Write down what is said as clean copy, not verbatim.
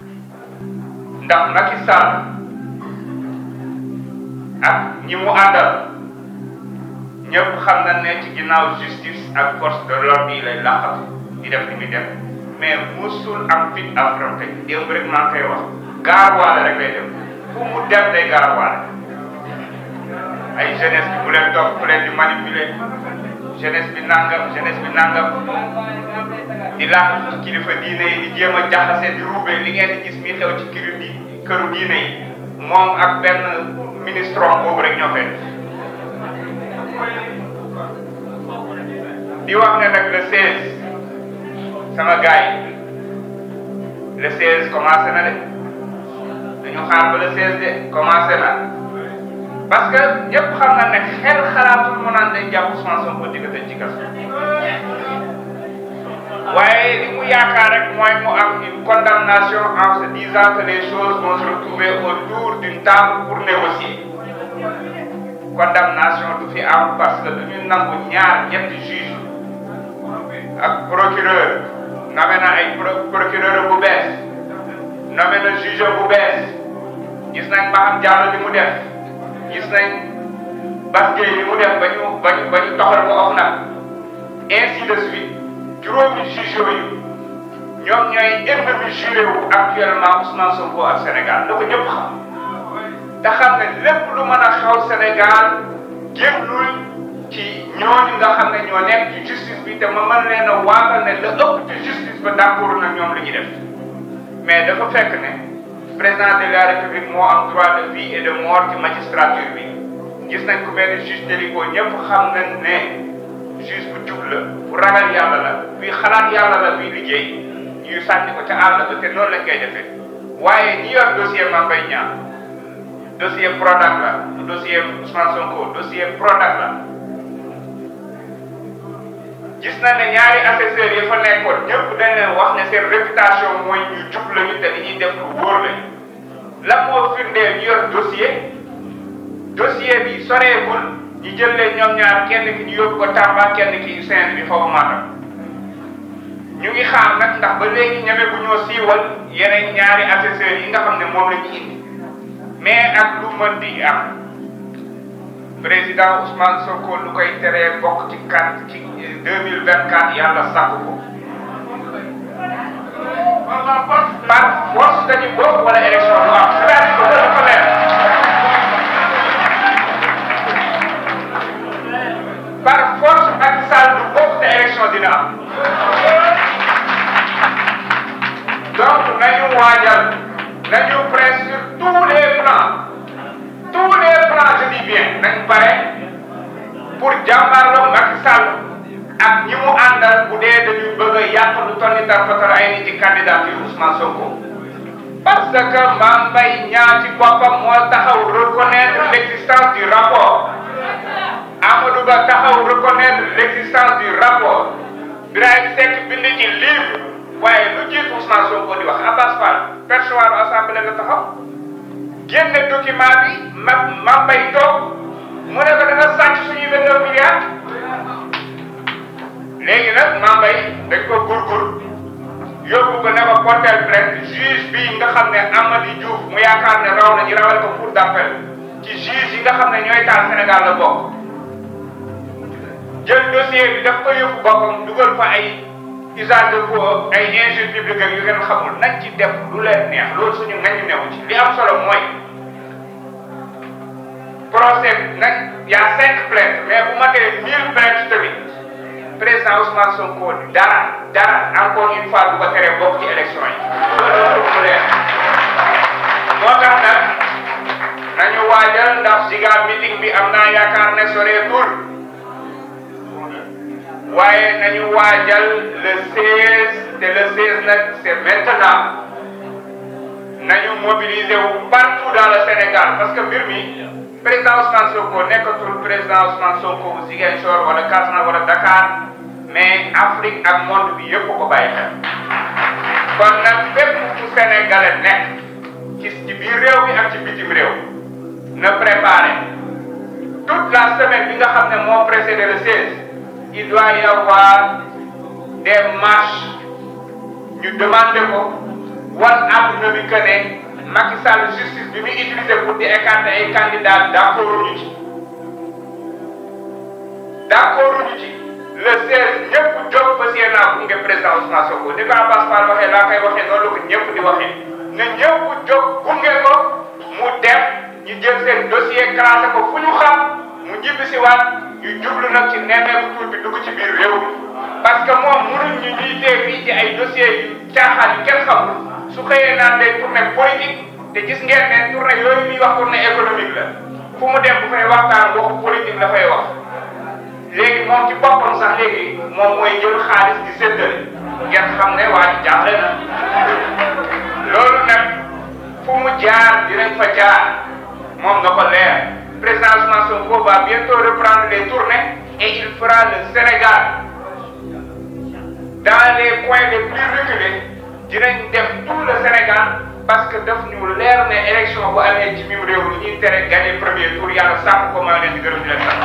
ndax Macky Sall ak ñi mu àndal ñëpp xam na ne ci ginnaaw justice ak force de l'ordre yi lay làqatu di def li muy def mais musul am fit affronté démb rek maa ngi koy wax gaaruwaale rek lay def fu mu dem day gaaruwaale ay jeunesse bi bu leen topp bu leen di manipuler jeunesse bi nangam di làq kilifa diine yi di jéem a jaxase di ruube li ngeen di gis mi xew ci këru diine yi moom ak benn ministre boobu rek ñoo fay di wax ne nag le 16 sama gars yi le 16 commencé na de dañu xaar ba le 16 de commencé na parce que ñëpp xam na ne xel xalaatul mu naan day jàpp Ousmane Sonko di ko tëj ci kaso waaye li mu yaakaar rek mooy mu am une condamnation en se disant que les choses vont se retrouver autour d'une table pour négocier condamnation du fi am parce que duñu nangu ñetti juge ak procureur nommé na ay procureur bu bees nommé na juge bu bees gis nañ Maham Diallo li mu def gis nañ Bass Gueye li mu def ba ñu toxal ko of nag ainsi de suite juróomi juge yooyu ñoom ñooy ennemi juré wu actuellement Ousmane Sonko ak Sénégal da ko ñëpp xam te xam ne lépp lu mën a xaw Sénégal génnul ci ñooñu nga xam ne ñoo nekk ci justice bi te ma mën leen a waatal ne la ëpp ci justice ba d'accord na ñoom li ñuy def mais dafa fekk ne président de la république moo am droit de vie et de mort ci magistrature bi gis nañ ko benn juge Téliko ñëpp xam nañ ne juge bu jub la bu ragal yàlla la buy xalaat yàlla la buy liggéey ñuy sànni ko ca àll ba te noonu lañ koy defee waaye ñi yor dossier Mame Mbaye Niang dossier Prodac la dossier Ousmane Sonko dossier Prodac la gis na ne ñaari assesseurs yi fa nekkoon ñëpp dañ leen wax ne seen réputation mooy ñu jub lañu te li ñuy def lu wóor lañu la moo firndeel ñu yor dossier bi soreegul ñu jël leen ñoom ñaar kenn ki ñu yóbbu ko Tamba kenn ki Saint-Louis xaw ma Matam ñu ngi xaar nag ndax ba léegi ñeme bu ñoo siiwal yeneen ñaari assesseurs yi nga xam ne moom la ñu indi mais ak lu mën di am président Ousmane Sonko lu koy teree bokk ci 2024 yàlla sàkk ko par force dañu bokk wala élection du am c'est-à-dire que dafa leer par force Macky Sall du bokk te élection dina am donc nañu waajal nañu prêt sur tous les plans je dis bien nañ pare pour jàmmarloo Macky Sall ak ñi mu àndal bu dee dañuy bëgg a yàq lu toll ni tarfatal ay nit ci candidature Ousmane Sonko parce que Mame Mbaye Niang ci boppam moo taxaw reconnaître l'existence du rapport Amadou Ba taxaw reconnaître l'existence du rapport Birahim Seck bind ci livre waaye lu jiitu Ousmane Sonko di wax Abbas Fall perchoir assemblée la taxaw génne document bi Mame Mbaye toog mu ne ko da nga sàcc suñuy 29 milliards léegi nag Mame Mbaye dañ ko gurgur yóbbu ko ne ko porter plainte juge bi nga xam ne Amady Diouf mu yaakaar ne raw na ñu rawal ko cour d'appel ci juge yi nga xam ne ñooy taal Sénégal la bokk jël dossier bi daf ko yóbbu boppam dugal fa ay usage de faux ay injures publiques ak yu ngeen xamul nañ ci def lu leen neex loolu suñu ngañu newu ci li am solo mooy procès nag y a 5 plaintes mais bu matee 1000 plaintes tamit président Ousmane Sonko dara encore une fois du ko tere bokk ci élection yi loolu mu leer moo tax nag nañu waajal ndax giga meeting bi am naa yaakaar ne soreetul waaye nañu waajal le 16 te le 16 nag c'est maintenant nañu mobiliser wu partout dans le Sénégal parce que mbir mi président Ousmane Sonko nekkatul président Ousmane Sonko bu Ziguinchor wala Kaffrine wala Dakar mais Afrique ak monde bi yëpp ko bàyyi xel kon nag fépp fu Sénégalais nekk ci biir réew mi ak ci bitim réew na préparer toute la semaine bi nga xam ne moo précédé le 16 il doit y avoir des marches ñu demander ko wan àdduna bi que ne Macky Sall justice bi muy utilisé pour di écarter ay candidats d'accord ñu ci le 16 ñëpp jóg fas yéene naa gunge président Ousmane Sonko ni ko Abass Fall waxee laa koy waxee noonu la ko ñëpp di waxee ne ñëpp jóg gunge ko mu dem ñu jël seen dossier classé ko fu ñu xam mu ñibbi si waat ñu jublu nag ci nemmeeku tur bi dugg ci biir réew mi parce que moom mënuñ ñu ñuy tee fii ci ay dossiers yu caaxaan yu kenn xamul su xëyee naan day tournée politique te gis ngeen ne tournée yooyu ñuy wax tournée économique la fu mu dem bu fay waxtaan waxu politique la fay wax léegi moom ci boppam sax léegi moom mooy jël xaalis di séddale ngeen xam ne waa ji jaaxle na loolu nag fu mu jaar dinañ fa jaar moom na ko leer président Ousmane Sonko va bientôt reprendre les tournées et il fera le Sénégal dans les coins les plus reculés dinañ def tout le Sénégal parce que daf ñu leer ne élection bu amee ci mim réew mi ñuy tere gagné premier tour yàlla sàmm ko maa leen di gërëm di leen sant